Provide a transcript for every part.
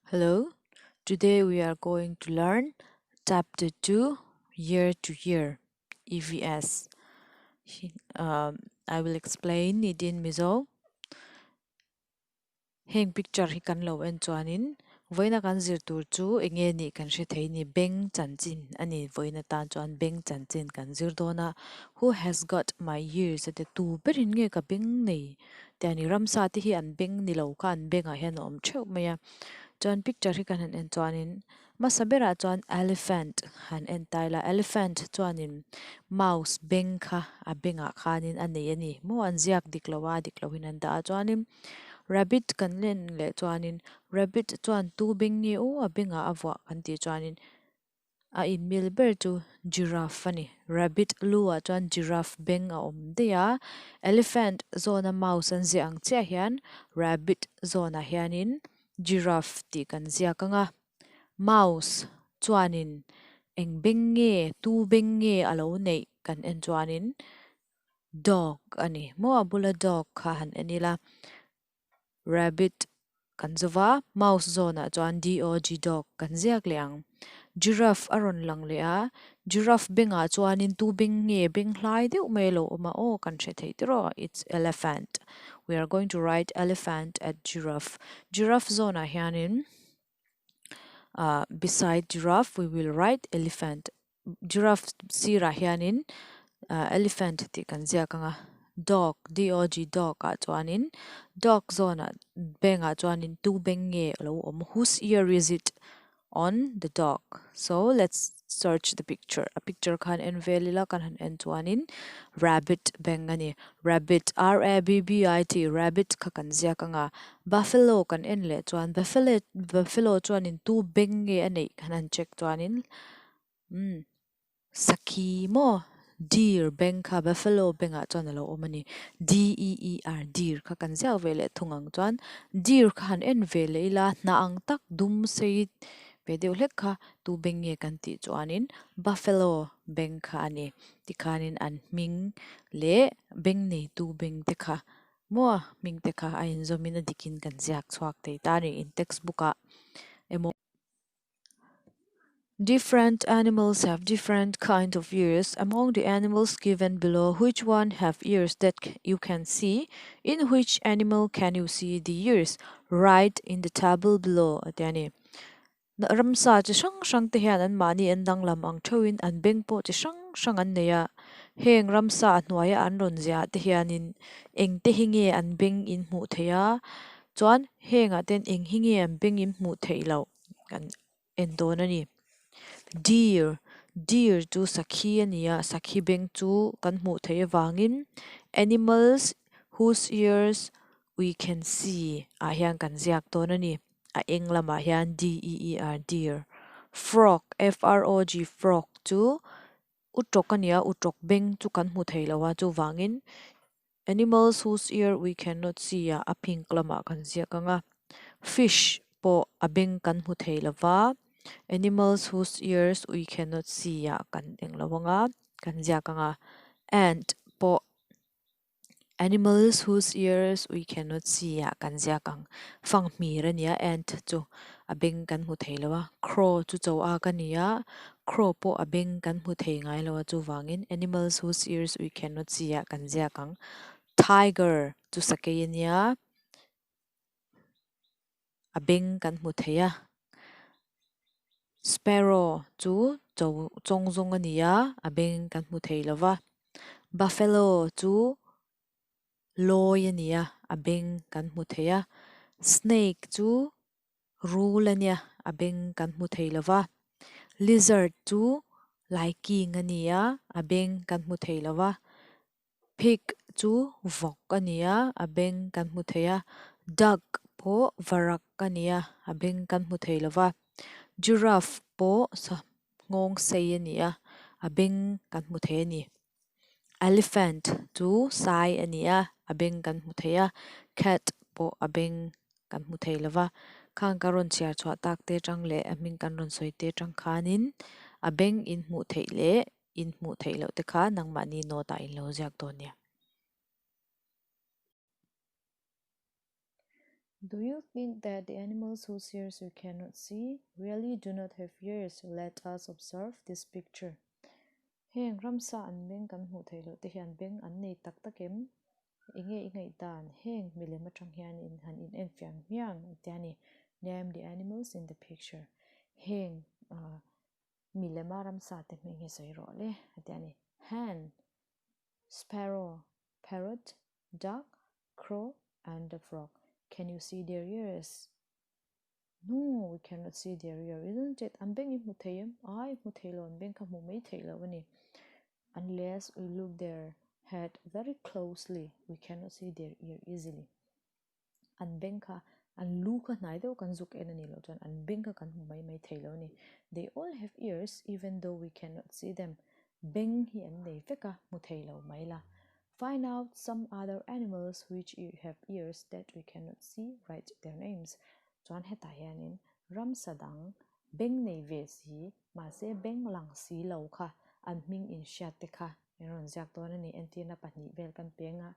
Hello, today we are going to learn chapter 2 year to year EVS. I will explain it in Mizo. Heng picture hi kan lo en chuanin vawiina kan zir tur chu enge nih kan hre thei ni beng chanchin a ni vawiina tan chuan beng chanchin kan zir dawn a who has got my ears a ti tu berin nge ka beng nei te a ni ramsa te hi an beng ni lo kha an bengah hian a awm theuh mai a chuan picture hi kan han en chuanin hmasa berah chuan elephant han en ta ila elephant chuanin mouse beng kha a bengah khanin a nei a ni maw an ziak dik lo a dik lohin an dah a chuanin rabbit kan en leh chuanin rabbit chuan tu beng nge aw a bengah a vuah kan tih chuanin. A inmil ber chu giraffe a ni. Rabbit lu ah chuan giraffe beng a awm daih a, elephant zawna mouse an ziah ang chiah hian rabbit zawnah hianin giraffe tih kan ziak ang a. Mouse chuanin eng beng nge tu beng nge a lo neih kan en chuanin dog a ni. Maw a bula dog kha han en ila. Rabbit kan zova mouse zawnah chuan D O G dog kan ziak leh ang. Giraffe a rawn lang leh a, giraffe bengah chuanin tu beng nge beng hlai deuh mai a lo awm a aw kan hre thei tiraw it's elephant we are going to write elephant at giraffe. Giraffe zawnah hianin ah beside giraffe we will write elephant Giraffe sirah hianin ah elephant tih kan ziak ang a dog D O G dog ah chuanin dog zawnah bengah chuanin tu beng nge a lo awm whose ear is it on the dog so let's search the picture a picture khan en vel ila kan han en chuanin rabbit beng a ni rabbit R A B B I T rabbit kha kan ziak ang a buffalo kan en leh chuan buffalo buffalo chuanin tu beng nge a neih kan han check chuanin. Umm sakhi maw deer beng kha buffalo bengah chuan a lo awm a ni D E E R deer kha kan ziak ve leh thung ang chuan deer kha han en ve leh ila hnah ang tak dum sei ve deuh hlek kha tu beng nge kan tih chuanin buffalo beng kha a ni tikhanin an hming leh beng neitu beng te kha maw hming te kha a inzawmin a dikin kan ziak chhuak thei ta a ni in textbook ah emaw. Different animals have different kind of ears. Among the animals given below, which one have ears that you can see? In which animal can you see the ears? Write in the table below. A ti a ni. Ramsa chi hrang hrang te hian an mahni an danglam ang theuhin an beng pawh chi hrang hrang an nei a. Heng ramsa a hnuaia an rawn ziah te hianin eng te hi nge an beng in hmuh theih a? Chuan hengah ten eng hi nge an beng in hmuh theih loh kan en dawn a ni. Deer, Deer chu sakhi a ni a, sakhi beng chu kan hmuh theih avangin animals whose ears we can see ah hian kan ziak dawn a ni. A eng lamah hian D E E R deer. Frog, F R O G frog chu utawk a ni a, utawk beng chu kan hmu thei lo a, chuvangin Animals whose ear we cannot see ah a pink lamah kan ziak ang a, fish pawh a beng kan hmu thei lo va, animals whose ears we cannot see ah kan eng lo ang a, kan ziak ang a, ant pawh animals whose ears we cannot see ah kan ziak ang, fanghmir a nia ant chu a beng kan hmu thei lo a, crow chu cho ak a ni a, Crow pawh a beng kan hmu thei ngai lo a, chuvangin animals whose ears we cannot see ah kan ziak ang. Tiger chu sakei a nia, a beng kan hmu thei a. Sparrow chu cho chawng zawng a ni a, a beng kan hmu thei lo va. Buffalo chu lawi a ni a, a beng kan hmu thei a. Snake chu Rul a nia, a beng kan hmu thei lo va. Lizard chu laiking a ni a, a beng kan hmu thei lo va. Pig chu vawk a ni a, a beng kan hmu thei a. Duck pawh varak a ni a, a beng kan hmu thei lo va. Giraffe pawh nghawng sei a ni a, a beng kan hmu thei a ni. Elephant chu sai a ni a, a beng kan hmu thei a, cat pawh a beng kan hmu thei lo va, khang ka rawn chhiar chhuah tak te atang leh a hming kan rawn sawi te atang khanin a beng in hmuh theih leh in hmuh theih loh te kha nangmahni note ah in lo ziak dawn nia. Do you think that the animals whose ears we cannot see really do not have ears? Let us observe this picture. Heng ramsa an beng kan hmuh theih loh te hian beng an nei tak tak em? Enge i ngaih dan? Heng milem atang hian in han in enfiah hmiang a tia ni. Name the animals in the picture. Heng milema ramsa te hming hi sawi rawh le a tia ni. Hen, sparrow, parrot, duck, crow and the frog. Can you see their ears? No, we cannot see their ear, isn't it? An beng i hmu thei em? Ai, hmu thei lo, an beng kha hmu mai theih loh a ni. Unless we look their head very closely, we cannot see their ear easily. An beng kha, an lu kha hnai deuh kan zuk en a nih loh chuan an beng kha kan hmu mai mai thei lo a ni. They all have ears even though we cannot see them. Beng hi an nei vek a, hmu thei lo mai la. Find out some other animals which have ears that we cannot see, write their names. Chuan hetah hianin ramsa dang beng nei ve si, mahse beng lang si lo kha an hming inhriat te kha in rawn ziak dawn a ni. Entirna pahnih vel kan peng a,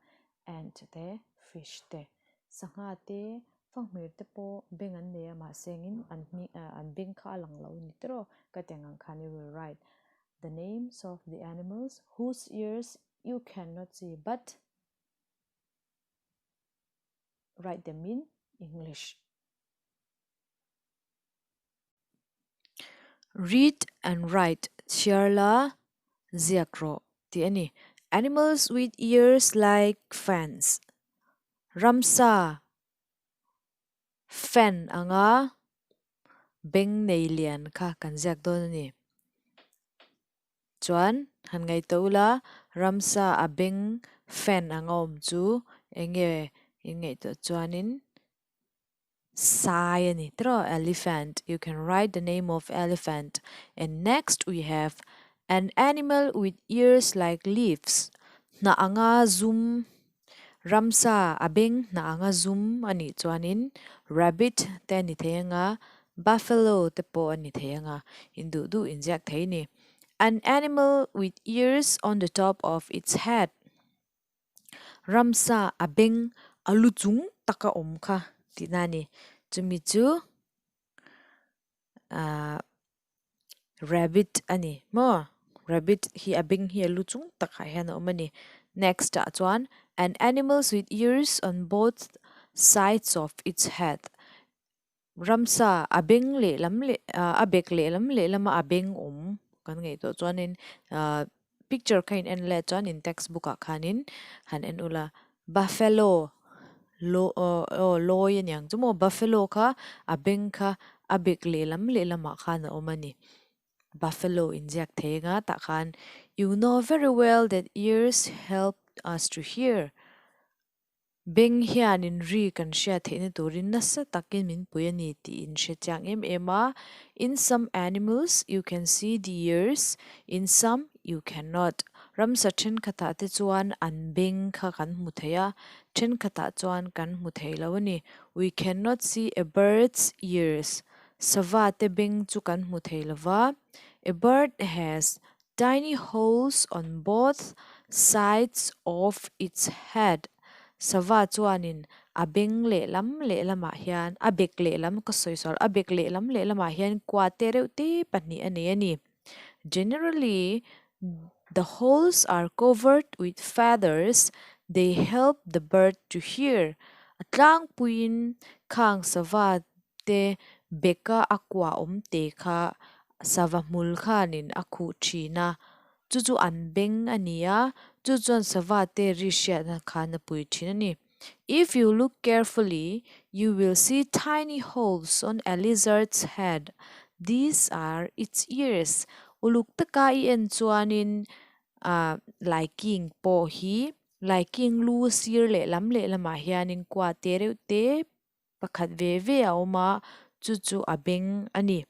ant te, fish te, sangha te, fanghmir te pawh beng an nei a, mahse engin an hming an beng kha a lang lo a ni tiraw ka ti ang ang khan you will write the names of the animals whose ears you cannot see but write them in English. Read and write, chhiar la, ziak rawh tih a ni. Animals with ears like fans, ramsa fan anga beng nei lian kha kan ziak dawn a ni. Chuan han ngaihtuah ula ramsa a beng fan anga awm chu eng nge in ngaihtuah chuanin sai a ni tiraw elephant you can write the name of elephant and next we have an animal with ears like leaves hnah anga zum ramsa a beng hnah anga zum a nih chuanin rabbit te a ni thei anga buffalo te pawh a ni thei anga in duh duh inziak thei a ni an animal with ears on the top of its head ramsa a beng a lu chung taka awm kha tihna a ni chumi chu ahh rabbit a ni maw rabbit hi a beng hi a lu chung takah hian a awm a ni next ah chuan an animals with ears on both sides of its head ramsa a beng lehlam leh ah a bek lehlam lehlama a beng awm kan ngaihtuah chuanin ah picture kha in en leh chuan in textbook ah khanin han en ula buffalo law aw lawi a niang chu maw buffalo kha a beng kha a bek lehlam lehlamah khan a awm a ni buffalo inziak thei anga tah khan you know very well that ears help us to hear. Beng hianin ri kan hriat theihna turin nasa takin min pui a ni tih in hre chiang em em a, In some animals you can see the ears, in some you cannot. Ramsa thenkhatah te chuan an beng kha kan hmu thei a, thenkhatah chuan kan hmu thei lo a ni. We cannot see a bird's ears. Sava te beng chu kan hmu thei lo va. A bird has Tiny holes on both sides of its head Sava chuanin a beng lehlam lehlamah hian a bek lehlam ka sawi sual a bek lehlam lehlamah hian kua te reuh te pahnih a nei a ni. Generally the holes are covered with feathers they help the bird to hear A tlangpuiin khang sava te beka a kua awm te kha sava hmul khanin a khuh thin a, chu chu an beng a ni a, chu chuan sava te ri hriatna khan a pui thin a ni. If you look carefully, you will see tiny holes on a lizard's head. These are its ears. Uluk taka i en chuanin ah laiking pawh hi laiking lu sir lehlam lehlamah hianin kua te reuh te pakhat ve ve a awm a chu chu a beng a ni.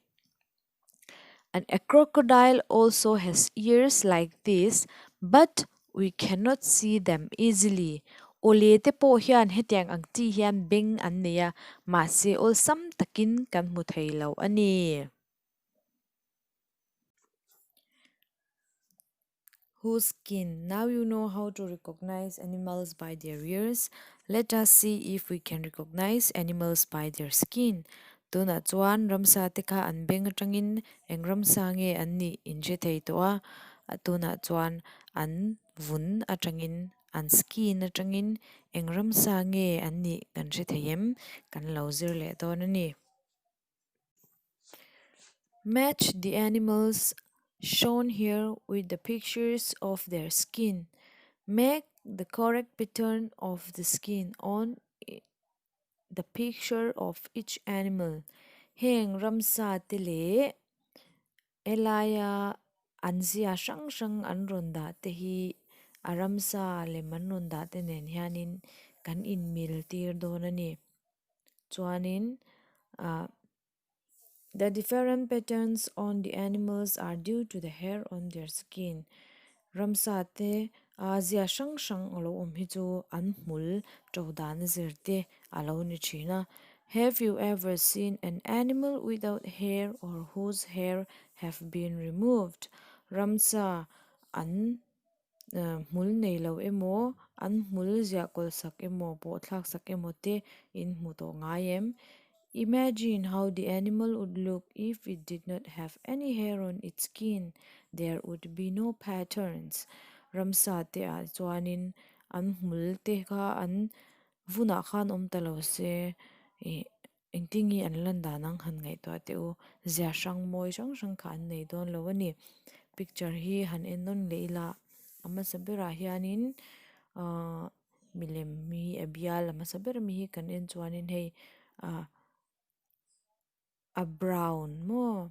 And a crocodile also has ears like this but we cannot see them easily. Awle te pawh hian hetiang ang chi hian beng an nei a mahse awlsam takin kan hmu thei lo a ni. Whose skin? Now you know how to recognize animals by their ears. Let us see if we can recognize animals by their skin. Tunah chuan ramsa te kha an beng atangin eng ramsa nge an nih in hre thei tawh a, a tunah chuan an vun atangin an skin atangin eng ramsa nge an nih kan hre thei em? Kan lo zir leh dawn a ni. Match the animals shown here with the pictures of their skin. Make the correct pattern of the skin on the picture of each animal. Heng ramsa te leh helaia an zia hrang hrang an rawn dah te hi a ramsa lem an rawn dah te nen hianin kan inmil tir dawn a ni. Chuanin ah The different patterns on the animals are due to the hair on their skin. Ramsa te a zia hrang hrang a lo awm hi chu an hmul to dan a zir te a lo ni thin a. Have you ever seen an animal without hair or whose hair have been removed? Ramsa an hmul nei lo emaw an hmul ziah kawlh sak emaw pawh thlak sak emaw te in hmu tawh ngai em? Imagine how the animal would look if it did not have any hair on its skin, there would be no patterns. Ramsa te ah chuanin an hmul te kha an vunah khan awm ta lo se ih engtin nge an lan dan ang han ngaihtuah teh u, zia hrang mawi hrang hrang kha an nei dawn lo a ni. Picture hi han en nawn leh ila a hmasa berah hianin ahh milem hi a bial a hmasa ber ami hi kan en chuanin hei ah a brown maw.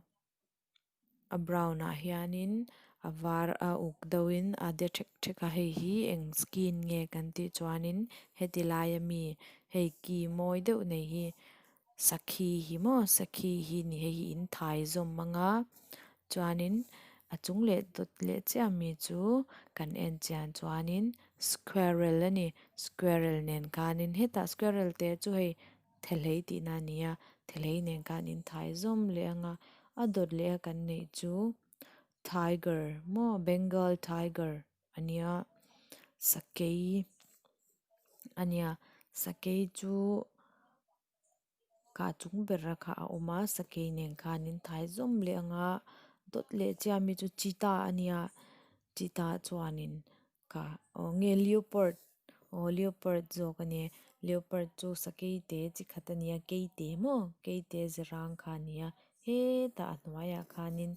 A brown ah hianin a var a uk deuhin a de ṭhek ṭhek a hei hi eng skin nge kan tih chuanin heti laia mi hei ki mawi deuh nei hi sakhi hi maw sakhi hi ni hei hi in thai zawm ang a chuanin a chung leh dawt leh chiah ami chu kan en chian chuanin squirrel a ni squirrel nen khanin hetah squirrel te chu hei Thehlei tihna a ni a, thehlei nen khan in thai zawm leh ang a, a dawt leh a kan neih chu tiger maw bengal tiger a nia sakei a nia sakei chu kha chung bera kha a awm a sakei nen khan in thai zawm leh ang a dawt leh chiah ami chu cheetah a nia cheetah chuanin kha aw nge leopard aw leopard zawk a ni leopard chu sakei te chi khat a nia keite maw keite zirang kha a ni a hetah a hnuaiah khanin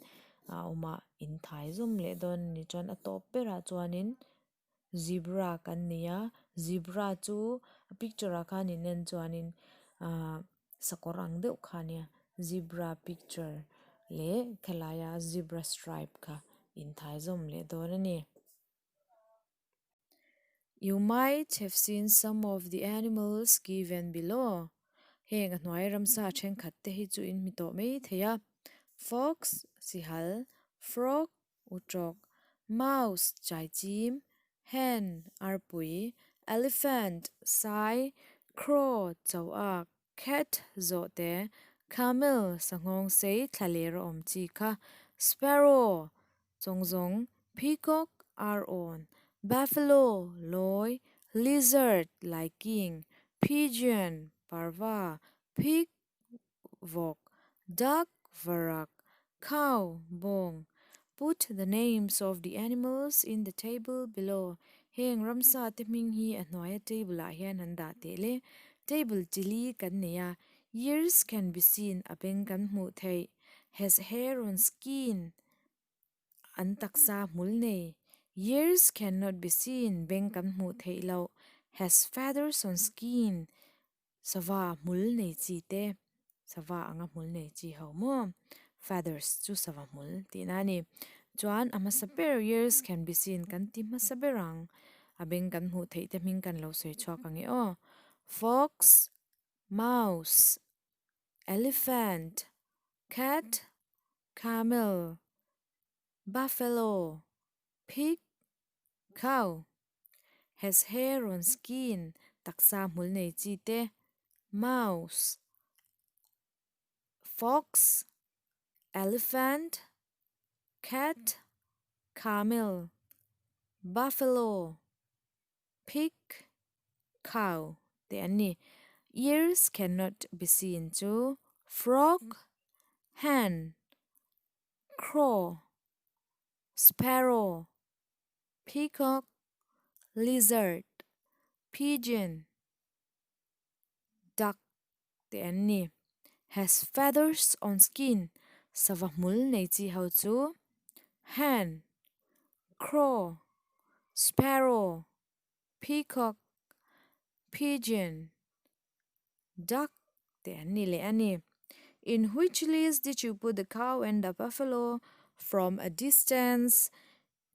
a awm a in thai zawm leh dawn a ni chuan a tawp berah chuanin zebra kan nei a zebra chu a picture ah khan in en chuanin ahh sakawr ang deuh kha a nia zebra picture leh khelaia zebra stripe kha inthai zawm leh dawn a ni. You might have seen some of the animals given below. Heng a hnuai ramsa thenkhat te hi chu in hmi tawh mai thei a. Fox, sihal, frog, utrawk, mouse, chaichim, hen, arpui, elephant, sai, crow, chauak, Cat zawhte, camel sanghawng sei thla leh rawh awm chi kha, sparrow chawngzawng, peacock arawn, buffalo lawi, lizard laiking, pigeon parva, pig vawk, duck varak, cow bawng. Put the names of the animals in the table below. Heng ramsa te hming hi a hnuaia table ah hian an dah teh le. Table chili kan nei a, ears can be seen a beng kan hmuh theih, has hair on skin an taksa hmul nei, ears cannot be seen beng kan hmuh theih loh, has feathers on skin Sava hmul nei chi te, sava anga hmul nei chi ho maw? Feathers chu sava hmul tihna a ni. Chuan a hmasa ber ears can be seen kan ti hmasa ber ang. A beng kan hmuh theih te hming kan lo sawi chhuak ang e aw. Fox, mouse, elephant, cat, camel, buffalo, pig, cow. Has hair on skin, taksa hmul nei chi te, mouse, fox, elephant, cat, camel. Buffalo, pig, cow te an ni. Ears cannot be seen chu frog, hen, crow, sparrow, peacock, lizard, pigeon, duck te an ni. Has feathers on skin sava hmul nei chi ho chu hen, crow, sparrow, peacock, pigeon, duck te an ni leh a ni. In which list did you put the cow and the buffalo from a distance?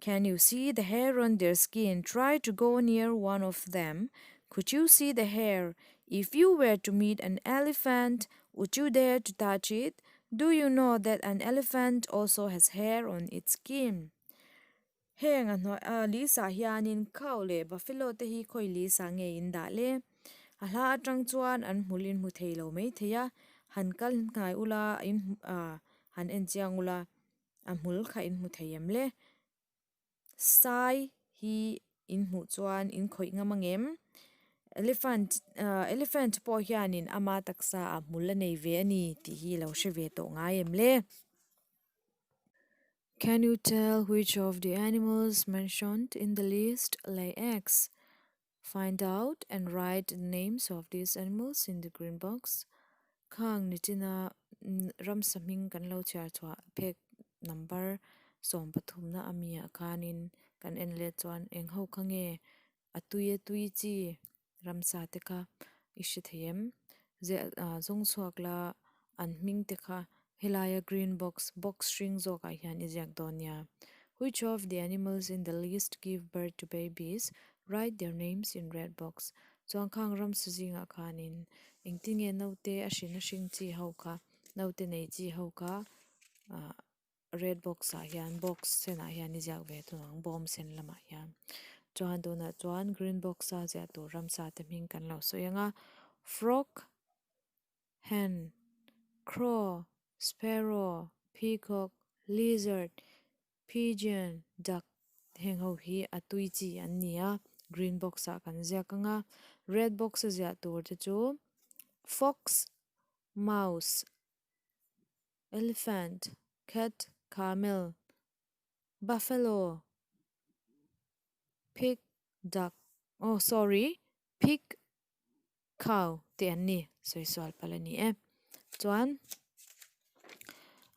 Can you see the hair on their skin? Try to go near one of them. Could you see the hair? If you were to meet an elephant, would you dare to touch it? Do you know that an elephant also has hair on its skin? Heng a hnuai ah list ah hianin cow leh buffalo te hi khawi list ah nge in dah le? A hla atang chuan an hmul in hmu thei lo mai thei a, han kal hnai ula in ah han en chiang ula a hmul kha in hmu thei em le? Sai hi in hmuh chuan in khawih ngam angem? Elephant ah elephant pawh hianin ama taksa ah hmul a nei ve a ni tih hi lo hre ve tawh ngai em le? Can you tell which of the animals mentioned in the list lay eggs? Find out and write the names of these animals in the green box. Khang nichina ramsa hming kan lo chhiar chhuah phek number 13 na ami ah khanin kan en let chuan eng ho kha nge a tui a tui chi ramsa te kha i hre thei em ziah ah zawng chhuak la an hming te kha helaia green box box hring zawk ah hian i ziak dawn nia. Which of the animals in the list give birth to babies? Write their names in red box. Chuan khang ramsa zingah khanin engtin nge naute a hrin a hring chi ho kha naute nei chi ho kha ah red box ah hian box senah hian i ziak ve thung ang bawm sen lamah hian. Chuan tunah chuan green box a ziah tur ramsa te hming kan lo sawi ang a frog, hen, crow, sparrow, peacock, lizard, pigeon, duck heng ho hi a tui chi an ni a green box ah kan ziak ang a red box a ziah tur te chu fox, mouse, elephant, cat, camel, buffalo, pig, duck oh sorry pig, cow te an ni sawi sual palh a ni e chuan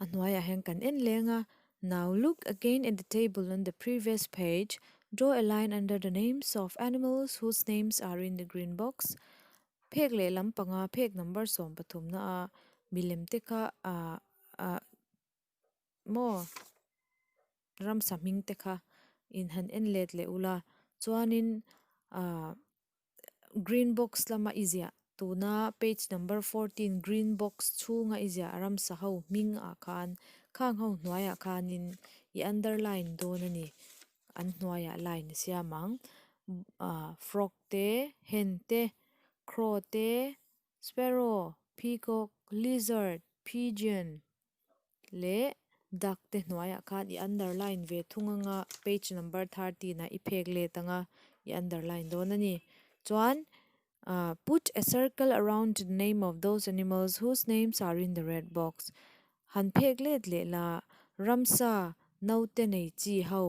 a hnuaiah hian kan en leng a now look again at the table on the previous page draw a line under the names of animals whose names are in the green box phek leh lampanga phek number 13 na a milem te kha ah ah maw ramsa hming te kha in han en let leh ula chuanin ah green box lama i ziah tuna page number 14 green box chhunga i ziah ramsa ho hming ah khan khang ho hnuaiah khanin i underline dawn a ni an hnuaiah line a siam ang ah frog te hen te crow te sparrow peacock lizard pigeon leh duck te hnuaiah khan i underline ve thung anga page number 13 ah i phek let anga i underline dawn a ni chuan put a circle around the name of those animals whose names are in the red box han phek let leh la ramsa naute nei chi ho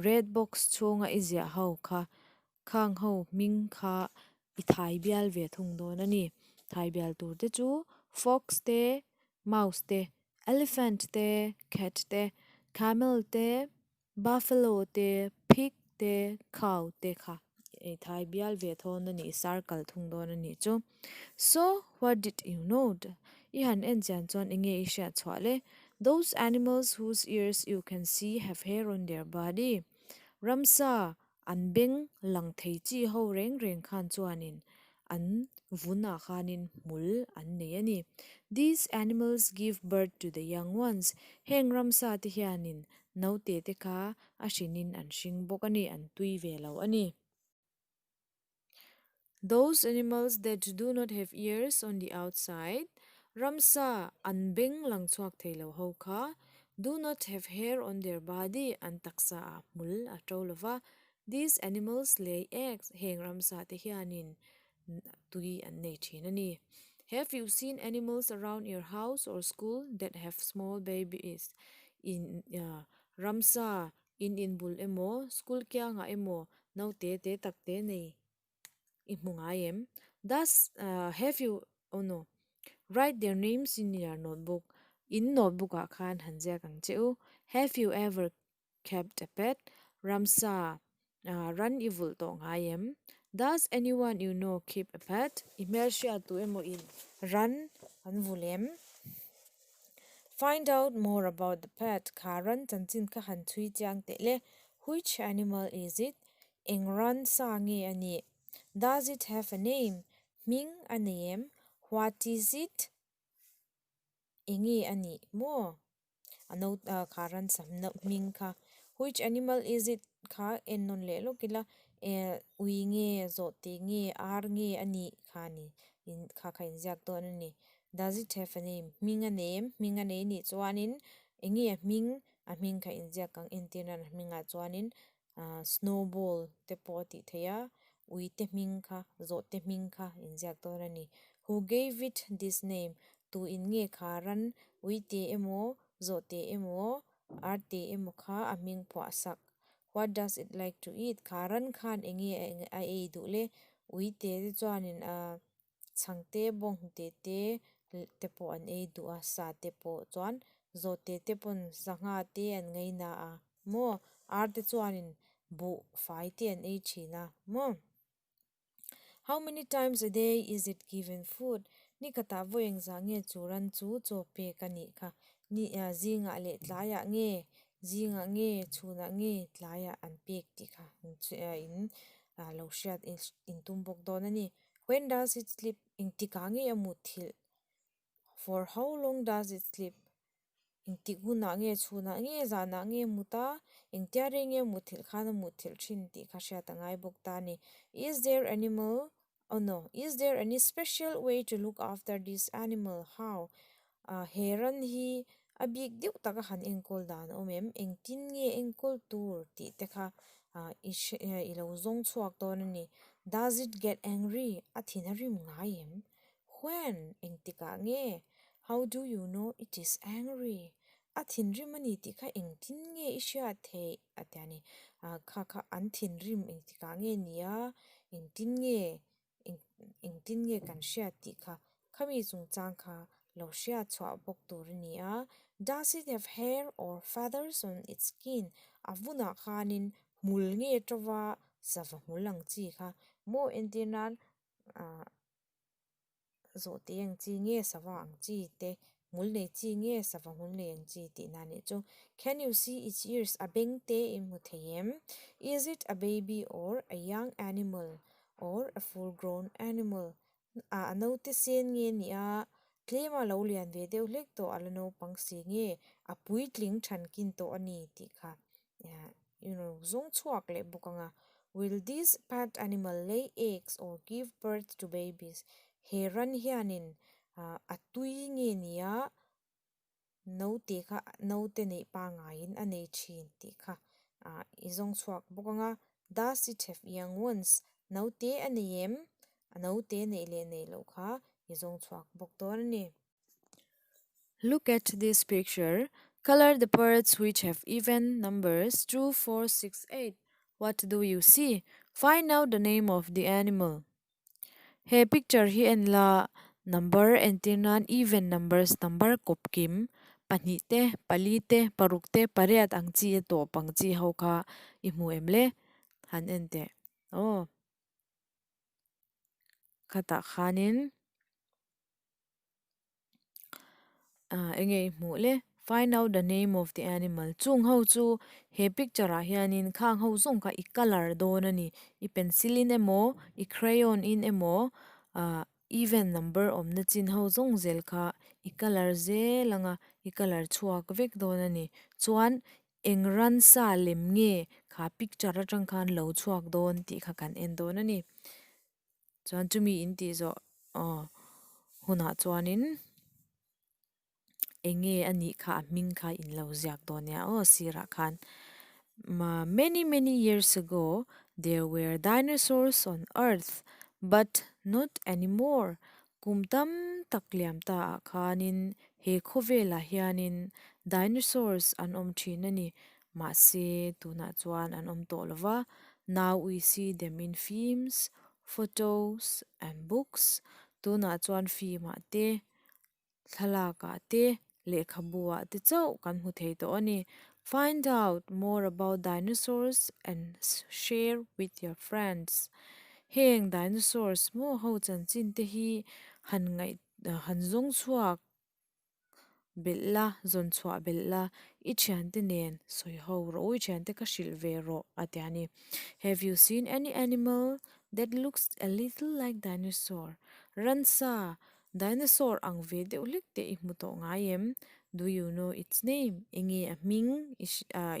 red box chhunga i ziah ho kha khang ho hming kha i thai bial ve thung dawn a ni thai bial tur te chu fox te mouse te elephant te cat te camel te buffalo te pig te cow te kha i thai bial ve thawn a ni circle thung dawn a ni chu. So what did you note? I han en chian chuan enge i hriat chhuah le? Those animals whose ears you can see have hair on their body. Ramsa an beng lang thei chi ho reng reng khan chuanin an vunah khanin hmul an nei a ni. These animals give birth to the young ones. Heng ramsa te hianin naute te kha a hrinin an hring bawk a ni an tui ve lo a ni. Those animals that do not have ears on the outside, ramsa an beng lang chhuak thei lo ho kha do not have hair on their body an taksa ah hmul a to lova. These animals lay eggs, heng ramsa te hianin tui an nei thin a ni. Have you seen animals around your house or school that have small babies? In ramsa in in bul emaw school kiangah emaw naute te tak te nei i hmu ngai em? Does have you oh no write their names in your notebook in notebook ah khan han ziak ang che u. Have you ever kept a pet? Ramsa ran i vulh tawh ngai em? Does anyone you know keep a pet? I hmelhriat tu emaw in ran an vulh em? Find out more about the pet Kha ran chanchin kha han chhui chiang teh le. Which animal is it? Eng ran sa nge a nih? Does it have a name? Hming a nei em? What is it? Enge a nih maw? A no kha ransa hming kha which animal is it kha en nawn leh lawk ila eh ui nge zawhte nge ar nge a nih kha a ni in kha kha inziak dawn a ni does it have a name hming a nei em hming a nei nih chuanin enge a hming a hming kha inziak ang entir nan a hmingah chuanin ah snowball te pawh a tih theih a ui te hming kha zawhte hming kha inziak dawn a ni who gave it this name tu in nge kha ran ui te emaw zawh te emaw ar te emaw kha a hming phuah sak what does it like to eat kha ran khan eng nge a ei duh le ui te te chuanin ah chhang te bawnghnute te te pawh an ei duh a sa te pawh chuan zawh te te pawn sangha te an ngaina a maw ar te chuanin buh fai te an ei thin a maw. How many times a day is it given food? Ni khatah vawi engzah nge chu ran chu chaw pek a nih kha? Ni zingah leh tlaiah nge, zingah nge, chhunah nge tlaiah an pek tih kha in lo hriat in tum bawk dawn a ni. When does it sleep? Engtikah nge a mutthilh? For how long does it sleep? Engtik hunah nge chhunah nge zanah nge mut a, engtia rei nge mutthilh khan a mutthilh thin tih kha hriat a ngai bawk ta a ni. Is there animal oh no is there any special way to look after this animal? How? Ah he ran hi a bik deuh taka han enkawl dan a awm em? Engtin nge enkawl tur tih te kha ah i hre i lo zawng chhuak dawn a ni. Does it get angry? A thin a rim ngai em? When? Engtikah nge? How do you know it is angry? A thinrim a ni tih kha engtin nge i hriat theih? A ti a ni. Ah kha kha an thinrim engtikah nge ni a, engtin nge engtin nge kan hriat tih kha khami chungchang kha lo hriat chhuah bawk tur a ni a. Does it have hair or feathers on its skin? A vunah khanin hmul nge tova sava hmul ang chi kha maw entir nan ah. Zawhte ang chi nge sava ang chi te hmul nei chi nge sava hmul nei ang chi tih na nih chu. Can you see its ears? A beng te i hmu thei em? Is it a baby or a young animal or a full grown animal? A a naute sen nge nih a tlema lo lian ve deuh hlek tawh a la naupang si nge a puitling thankin tawh a ni tih kha you know zawng chhuak leh bawk ang a will this pet animal lay eggs or give birth to babies he ran hianin ah a tui nge nia naute kha naute neih pangaiin a nei thin tih kha ah i zawng chhuak bawk ang a does it have young ones naute a nei em a naute neih leh neih loh kha i zawng chhuak bawk dawn a ni. Look at this picture. Color the parts which have even numbers 2, 4, 6, 8. What do you see? Find out the name of the animal. He picture hi en la number entir nan even numbers number kawp kim pahnih te pali te paruk te pariat ang chi a tawp ang chi ho kha i hmu em le han en teh aw khatah khanin. Ah enge i hmuh le find out the name of the animal chung ho chu he picture ah hianin khang ho zawng kha i colour dawn a ni i pencil in emaw i crayon in emaw ah even number awmna chin ho zawng zel kha i colour zel ang a i colour chhuak vek dawn a ni chuan eng ransa lem nge kha picture atang khan lo chhuak dawn tih kha kan en dawn a ni. Chuan chumi in tih zawh aw hunah chuanin eng nge a nih kha a hming kha in lo ziak dawn nia aw sirah khan. Many many years ago there were dinosaurs on earth but not anymore. Kum tam tak liam ta ah khanin he khawvelah hianin dinosaurs an awm thin a ni. Mahse tunah chuan an awm tawh lova. Now we see them in films, photos and books. Tunah chuan film ah te thlalak ah te lehkhabu ah te chauh kan hmu thei tawh a ni. Find out more about dinosaurs and share with your friends. Heng dinosaurs maw ho chanchin te hi han ngaih han zawng chhuak belh la, zawn chhuah belh la, i thiante nen sawi ho rawh u, i thiante ka hrilh ve rawh a ti a ni. Have you seen any animal that looks a little like dinosaur? Ransa Dinosaur ang ve deuh hlek te i hmu tawh ngai em? Do you know its name? Enge a hming i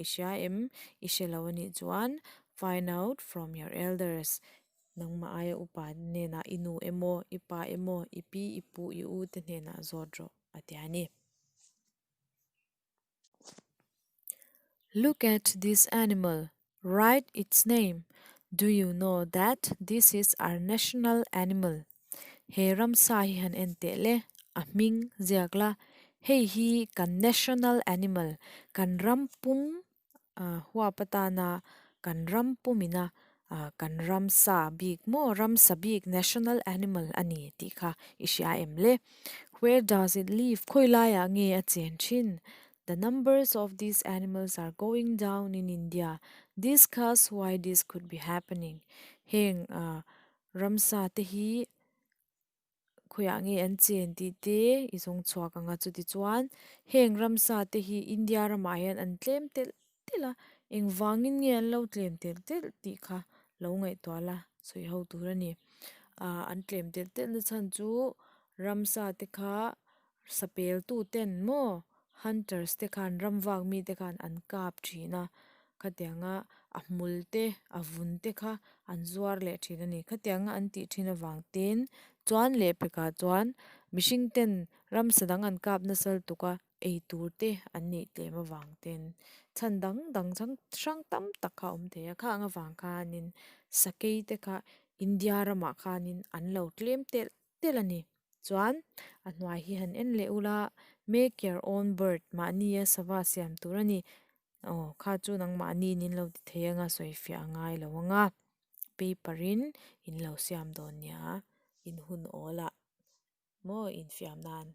i hria em? I hre lo a nih chuan find out from your elders. Nangmah aia upa hnenah i nu emaw, i pa emaw, i pi, i pu, i u te hnenah zawt rawh a ti a ni. Look at this animal, write its name, do you know that this is our national animal? He ramsa hi han en teh le, a hming ziak la, hei hi kan national animal, kan ram pum huap atana kan ram pumina kan ramsa bik maw, ramsa bik national animal a ni tih kha i hria em le? Where does it live? Khawi laiah nge a chen thin? The numbers of these animals are going down in India. Discuss why this could be happening. Heng ramsa te hi khawiah nge an chen tih te i zawng chhuak ang a, chutichuan heng ramsa te hi India ramah hian an tlem telh telh a, engvangin nge an lo tlem telh telh tih kha lo ngaihtuah la sawi ho tur a ni. An tlem telh telh na chhan chu ramsa te kha Sapel tu ten maw hunters te khan ramvak mi te khan an kap thin a, khatianga a hmul te a vun te kha an zuar leh thin a ni. Khatianga an tih thin avang ten chuan lehpekah chuan mihring ten ramsa dang an kap nasa lutuk a, ei tur te an neih tlem avang ten chhan dang dang hrang tam tak kha a awm thei a, khang avang khanin sakei te kha India ramah khanin an lo tlem telh telh a ni. Chuan a hnuai hi han en leh ula make your own bird mahni a sava siam tur a ni. Aw kha chu nangmahni in lo ti thei anga sawi fiah a ngai lo anga paper in in lo siam dawn nia in hun awl ah maw infiam nan.